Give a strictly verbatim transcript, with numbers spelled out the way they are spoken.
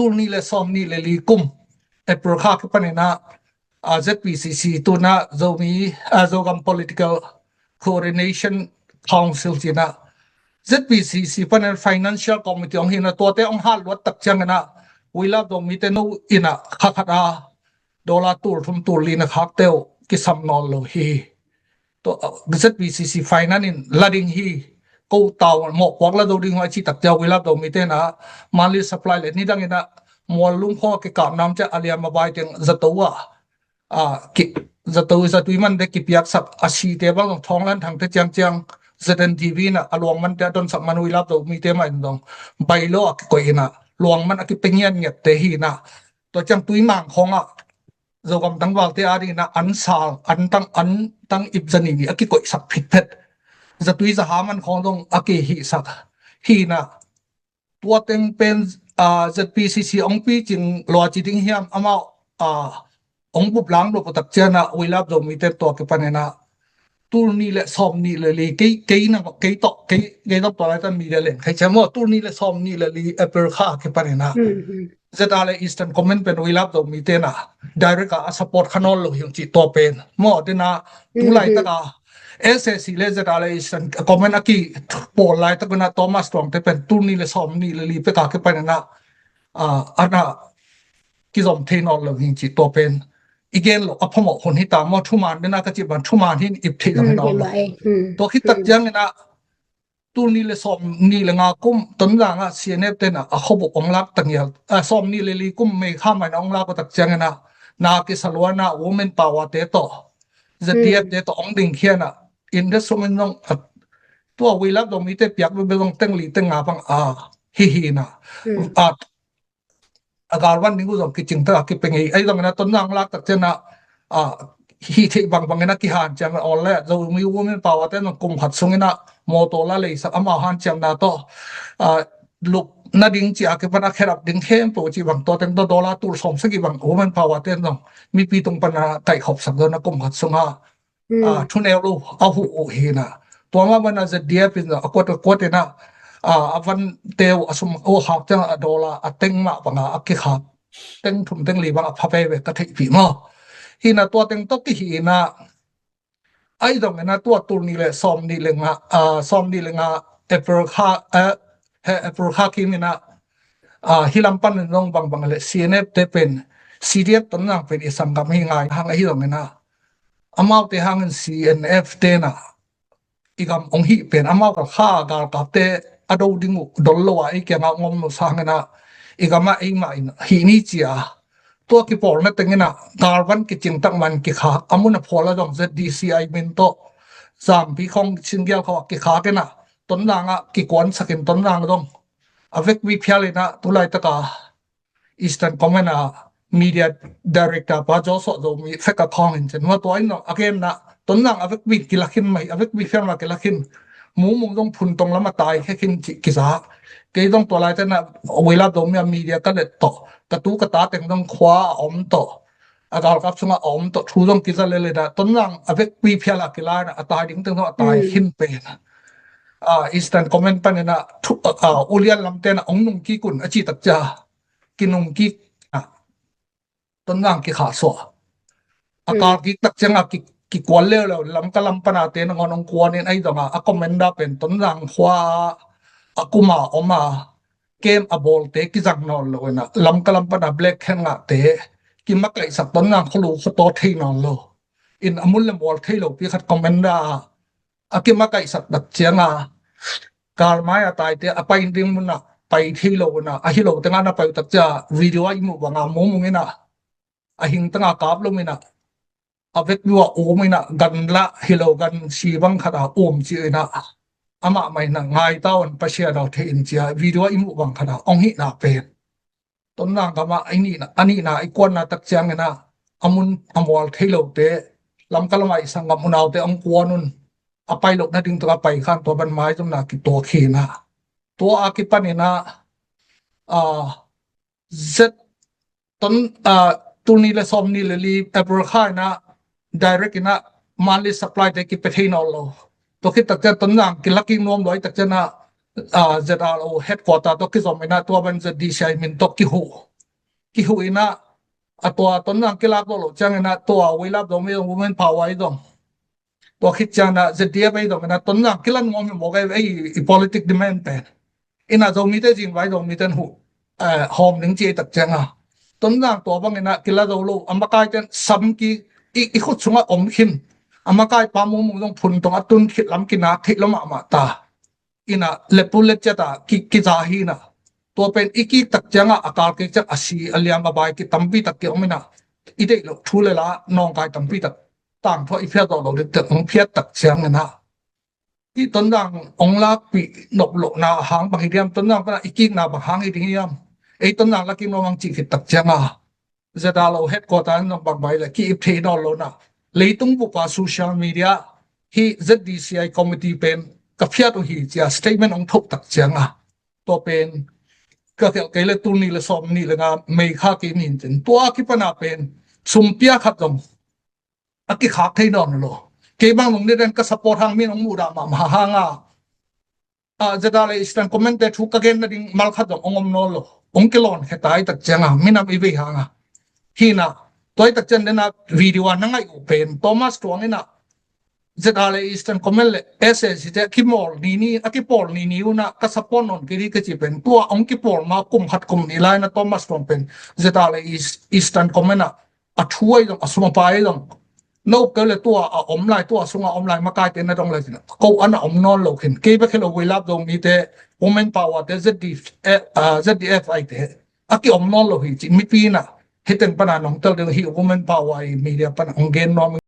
tul nih le sawm nih le li kum April kha kipan inah, ah, Z P C C tuna Zomi, ah, Zogam Political Coordination Council cinah Z P C C panin Financial Committee hong hinah tuate hong hat luat tak cianginah We Love Zomi te no inah kha khat a dollar tul thum tul li na khakte uh kisam nawn lo hi. Tua, uh, Z P C C finance in la ding hi. Ko tau mawhpuak la zo ding hi a cih tak ciang We Love Zomi tenah monthly supply le nidang inah Muallum khawng a kikapna om ciah a liam a bai teng zato ah, ah, ki, zato, zatui man de kipiaksak a site bang zong Thawnglan Thangte ciangciang Z N T V inah a luang mante a donsak man We Love Zomi te mah in zong bai lo a kikoih inah luang man a kipia ngiatngiatte hi inah tua ciang tui mang khawngah Zogam tangvalte a ding inah an sal, an tang, an tang ip zani ni a kikoihsak phitphet. Zatui zaha man khawng dong a kihihsak hi inah tua teng pen, ah, Z P C C hong picing lua ci ding hiam amau, ah, hong bup lang lo putak cianah We Love Zomi te tua kipan inah tul nih le sawm nih le li kei, kei na, kei tawh, kei, kei tawh tua lai tan media leng khai ciam maw tul nih le sawm nih le li April kha kipan inah Z R A Eastern Command pen We Love Zomi tenah direct a, a support kha nawn lo hi ung cih tua pen maw dena tu laitak a S A C le Z R A Eastern Command a kipawl laitak inah Thomas Tuangte pen tul nih le sawm nih le li pek a kipan inah, ah, ana kizom thei nawn lo hi ung cih tua pen i gen lo a phamawh hun hi ta maw thuman dena ka cih bang thuman hin ip thei zong hi nawn lo. Tua khit tak cianginah tul nih le sawm nih le nga kum Tonzang ah C N F tenah a khuabup hong lak ta ngial, ah, sawm nih le li kum May kha mai inah hong lak uh tak cianginah na kisa luanah women power te tawh Z D F te tawh hong ding khianah in the sum in zong, ah, tua We Love Zomi te piak bebe zong teng li teng nga bang a hi hi inah, ah, a galvan ding uh zong kicing tak a kipia ngei. Ahi zongin a Tonzang lak tak cianah, ah, hih theih bangbang inah kihanciam a awl le Zomi women power te zong kum khat sung inah mawtaw la leisak amau hanciamna tawh, ah, lup nading ci a kipan a khedap ding khempeuh cih bang tua teng tawh dollar tul sawm sagih bang women power te zong mipi tung pan a kaihkhopsak zong a kum khat sungah ah, thuneu lo a huh uh hi inah tua mah banah Z D F in a kuat a kuat inah, ah, a vante uh a sum uh hak ciang a dollar a teng mah banga a kikhak teng thum teng li bang a pha veve ka theihpih maw. Hi inah tua teng tawh kihi inah ahi zong inah tua tul nih le sawm nih le nga, ah, sawm nih le nga April kha, eh, he April kha kim inah, ah, hi lam pan in zong bangbang le C N F te pen C D F Tonzang pen i sanggam hi ngai hang ahi zong inah amaute hangin C N F tenah i gam hong hih pen amau kha galkapte a do ding uh dol lo a ei kiangah hong om lo sanginah i gamah eimah in hih ni ci a tua kipawlna tenginah galvan kicing tak man kikhak a mun a phual a zong Z D C I min tawh zampi khawng singgial khawh a kikhak inah Tonzang ah kikuansakin Tonzang zong a vekpi phial inah tu laitaka Eastern Command a media director pa Joshua Zomi fek a khawng in cin hua tua in a genna Tonzang a vekpi kilakhin mai a vekpi fiang la kilakhin mumung zong phun tong lam a tai khe khin ci kiza kei zong tua lai tena We Love Zomi a media ka let tawh ka tu ka ta teng zong khua a om tawh a galkap sungah a om tawh thu zong kiza lele da Tonzang a vekpi phial a kilai na a tai ding teng zong a tai khin pen a Eastern Command panin a thu a ulian lam ten a ong nung kik un a ci tak cia kinung kik a Tonzang kikhah suah a kal kik tak cianga kikual leuleu Lamka lam pana te nangawn ong kuanin ahi zonga a commander pen Tonzang khua a kuma oma kem a bawlte kizang nawn lo ina Lamka lam pana Black Hand ngahte kimakaihsak Tonzang kholu khataw thei nawn lo in a mun le mual thei lopi khat commander a a kimakaihsak tak cianga kalmai a taite a pai ding muna pai thei lo una a hi lo tenga na pai tak cia video a i muh banga mumung ina a hing tanga kap lo mina a vekpi a um ina gan la hi lo gan si bang khat a um ci ina amah mai na ngai tawn pasia dau thei in cia video a i muh bang khat a ong hihna pen Tonzang gama a nihna a nihna i kuanna tak ciangina a mun a mual thei lote Lamka lama i sanggam unaute ong kuan un a pai lo na ding tuk a pai khan tua ban mai zumna kituak hina tua a kipanina a zet ton a tuni le sawm ni le li April kha ina direct ina monthly supply te kipe thei nawn lo. Tua khit tak cian Tonzang kilaki nuam luai tak ciana a Z R O headquarter to kizom ina tua ban Z D C I min to kihu kihuh inah, a tua Tonzang kilak dawh loh cianginah tua Weilap Zomi zong, Women Power i zong, tua khit cianginah Z D F ei zong inah Tonzang kilan ngawm hi mawk ei, ei i politic demand pen. Inah Zomite zingvai Zomite in huh, eh, hawm ding ci ei tak cianga, Tonzang tua banginah kila zo lo, a makaiten sam ki, i, i khut sungah om khin, a makai pa mumung zong phun tong a tun khit lam kinak theih lo mahmah ta. Inah lepu le ciata ki, kiza hi inah. Tua pen i kik tak cianga a kal kik ciang a si a liam a bai ki tampi tak ki om inah. I deih loh thu le la nawngkai tampi tak tangthu a i phiat zawh lo diktak hong phiat tak cianginah, hih Tonzang hong lakpih nop lohna hang bang hi diam, Tonzang pana i kikna bang hang hi ding hiam, ei Tonzang la kik nuam hang cih khit tak cianga, ZRO headquarter in zong bang bai le ki-ip thei nawn lo inah, leitung bupa social media hih Z D C I committee pen ka phiat uh hi cia statement hong thoh tak cianga, tua pen ka khelh kei le tul nih le sawm nih le nga May kha kei nin cin, tua kipana pen sum pia khat zong a kikhak thei nawn lo. Kei bang nung ni den ka support hang min hong muhdah mahmah hanga, ah, ZRA Eastern Command te thu ka gen nading mal khat zong hong om nawn lo. Hong kilawn khe tai tak cianga minam i vei hanga. Hi inah, tua i tak ciang dena video a na ngaih uh pen Thomas Tuang inah ZRA Eastern Command le S A C te a kimawl ni ni, a kipawl ni ni unah ka support nawn kei ding ka ci pen, tua hong kipawl ma kum khat kum nih lai inah Thomas Tuang pen ZRA East, Eastern Command ah a thu ahi zong, a sum a pai ahi zong, no keu le tua a om lai, tua sunga om lai makaite na dong lai cin, ko ana om nawn lo khin. Kei bek hi lo, Weilap Zomite, Women Power te, Z D F, eh, ah, Z D F I te a ki om nawn lo hi ci mipi inah hiten pana nong tel ding hi. Women Power i media pana hong gen nuam